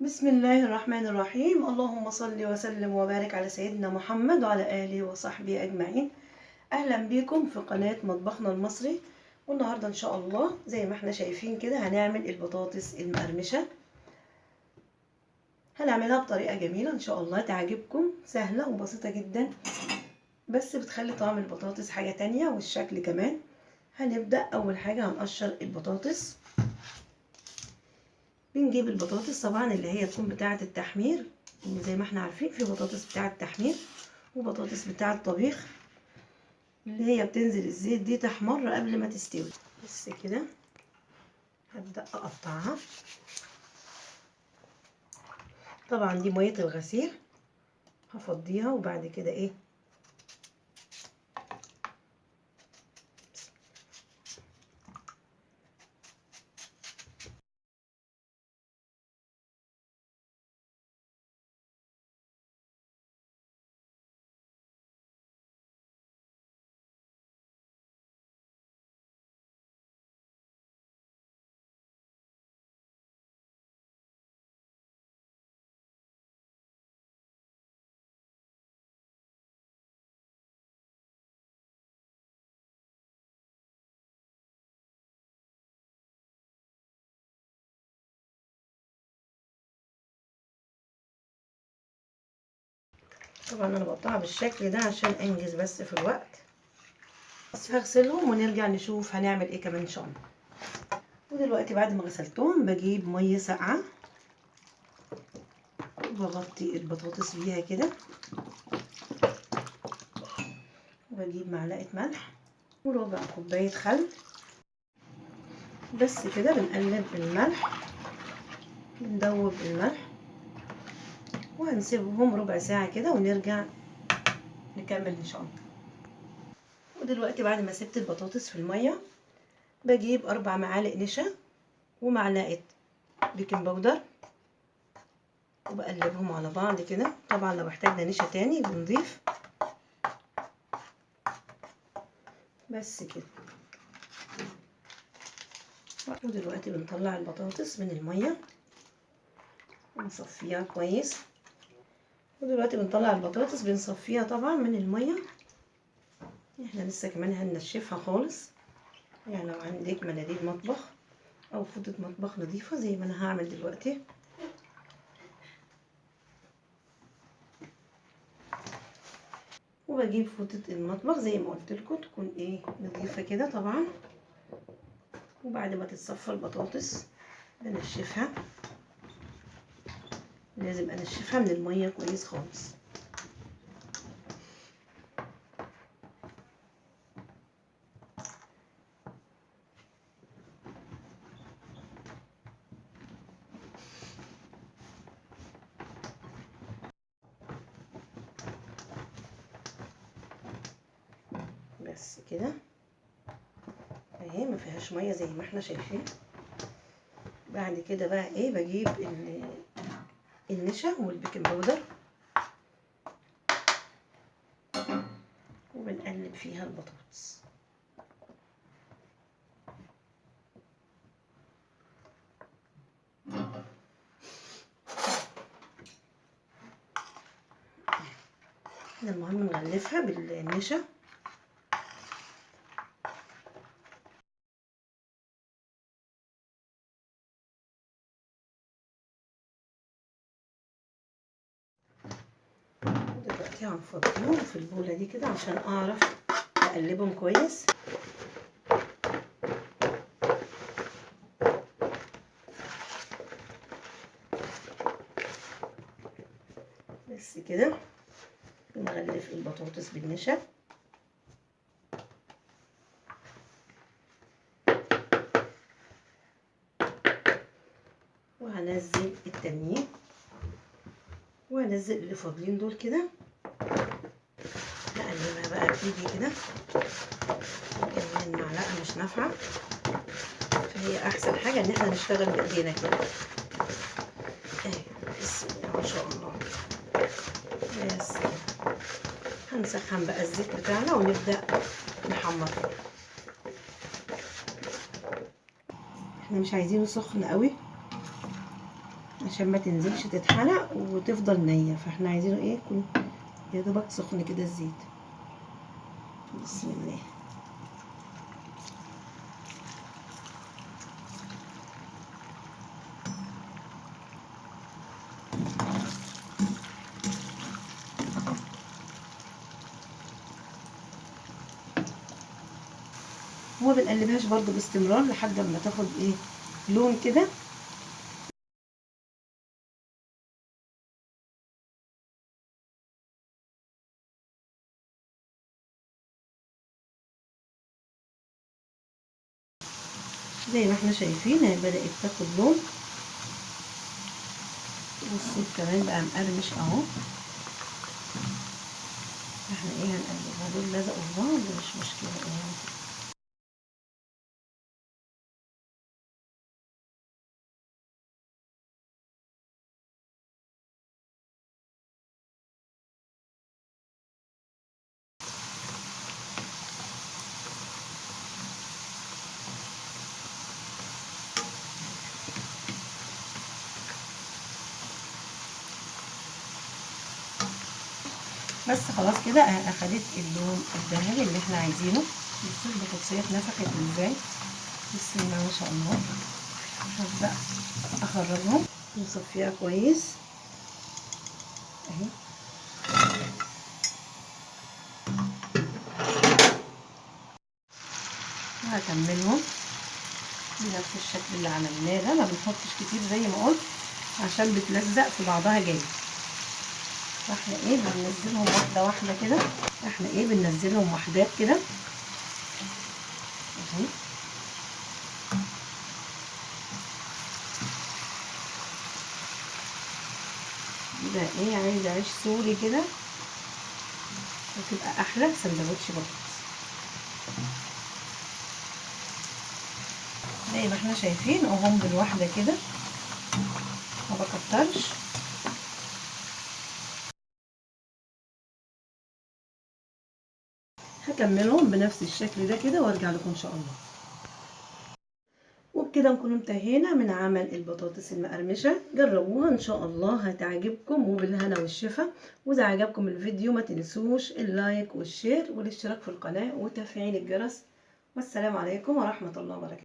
بسم الله الرحمن الرحيم. اللهم صل وسلم وبارك على سيدنا محمد وعلى آله وصحبه أجمعين. أهلا بيكم في قناة مطبخنا المصري. والنهاردة إن شاء الله زي ما احنا شايفين كده هنعمل البطاطس المقرمشة. هنعملها بطريقة جميلة إن شاء الله تعجبكم، سهلة وبسيطة جدا، بس بتخلي طعم البطاطس حاجة تانية والشكل كمان. هنبدأ أول حاجة هنقشر البطاطس. بنجيب البطاطس طبعا اللي هي تكون بتاعة التحمير، زي ما احنا عارفين في بطاطس بتاعة التحمير وبطاطس بتاعة الطبيخ اللي هي بتنزل الزيت دي تحمر قبل ما تستوي. بس كده هبدأ اقطعها. طبعا دي مية الغسيل هفضيها، وبعد كده ايه طبعا انا بقطعها بالشكل ده عشان انجز بس في الوقت. بس هغسلهم ونرجع نشوف هنعمل ايه كمان ان شاء الله. ودلوقتي بعد ما غسلتهم بجيب مية ساقعه وبغطي البطاطس بيها كده، وبجيب معلقه ملح وربع كوباية خل. بس كده بنقلب الملح، بندوب الملح، وهنسيبهم ربع ساعة كده ونرجع نكمل ان شاء الله. ودلوقتي بعد ما سبت البطاطس في المية بجيب 4 معالق نشا ومعلقة baking powder وبقلبهم على بعض كده. طبعا لو احتاجنا نشا تاني بنضيف. بس كده. ودلوقتي بنطلع البطاطس من المية ونصفيها كويس. ودلوقتي بنطلع البطاطس بنصفيها طبعا من المية. احنا لسه كمان هننشفها خالص، يعني لو عندك مناديل مطبخ او فوطة مطبخ نظيفة زي ما انا هعمل دلوقتي. وبجيب فوطة المطبخ زي ما قلت لكم تكون ايه نظيفة كده طبعا. وبعد ما تتصفى البطاطس بنشفها، لازم انشفها من المية كويس خالص. بس كده اهي ما فيهاش مية زي ما احنا شايفين. بعد كده بقى ايه بجيب النشا وال baking powder وبنقلب فيها البطاطس. المهم نغلفها بالنشا. دلوقتي هنفضيهم في البوله دي كده عشان اعرف اقلبهم كويس. بس كده نغلف البطاطس بالنشا. وهنزل التانيين وهنزل اللي فاضلين دول كده. نقلبها بقى بايدي كده لان المعلقة مش نافعة، فهي احسن حاجة ان احنا نشتغل بايدينا كده. اهي بسم الله ما شاء الله. بس كده هنسخن بقى الزيت بتاعنا ونبدا نحمر. احنا مش عايزينه سخن قوي، عشان ما تنزلش تتحرق وتفضل نيه. فاحنا عايزينه ايه، يكون يا دوبك سخن كده الزيت. بسم الله. وما بنقلبهاش برضو باستمرار لحد ما تاخد ايه لون كده. زي ما احنا شايفين هي بدأت تاخد لون، والصوت كمان بقى مقرمش اهو. احنا ايه هنقلبها، دول لزقوا في بعض مش مشكلة اهو. بس خلاص كده اخدت اللون الذهبي اللي احنا عايزينه. بصوا البطاطسيه اتنفخت ازاي، بسم الله ما شاء الله. هبدا اخرجهم نصفيها كويس اهي. وهكملهم بنفس الشكل اللي عملناه ده، ما بنحطش كتير زي ما قلت عشان بتلزق في بعضها جامد. احنا ايه بننزلهم واحدة واحدة كده، احنا ايه بننزلهم وحدات كده اهي. يبقى ايه عايزه عيش سوري كده وتبقى احلى سندوتش بطاطس. زي ما احنا شايفين اهم بالواحده كده، ما بكترش. هكملهم بنفس الشكل ده كده وارجع لكم ان شاء الله. وبكده نكون انتهينا من عمل البطاطس المقرمشه. جربوها ان شاء الله هتعجبكم، وبالهنا والشفا. واذا عجبكم الفيديو ما تنسوش ال like وال share والاشتراك في القناة وتفعيل الجرس. والسلام عليكم ورحمة الله وبركاته.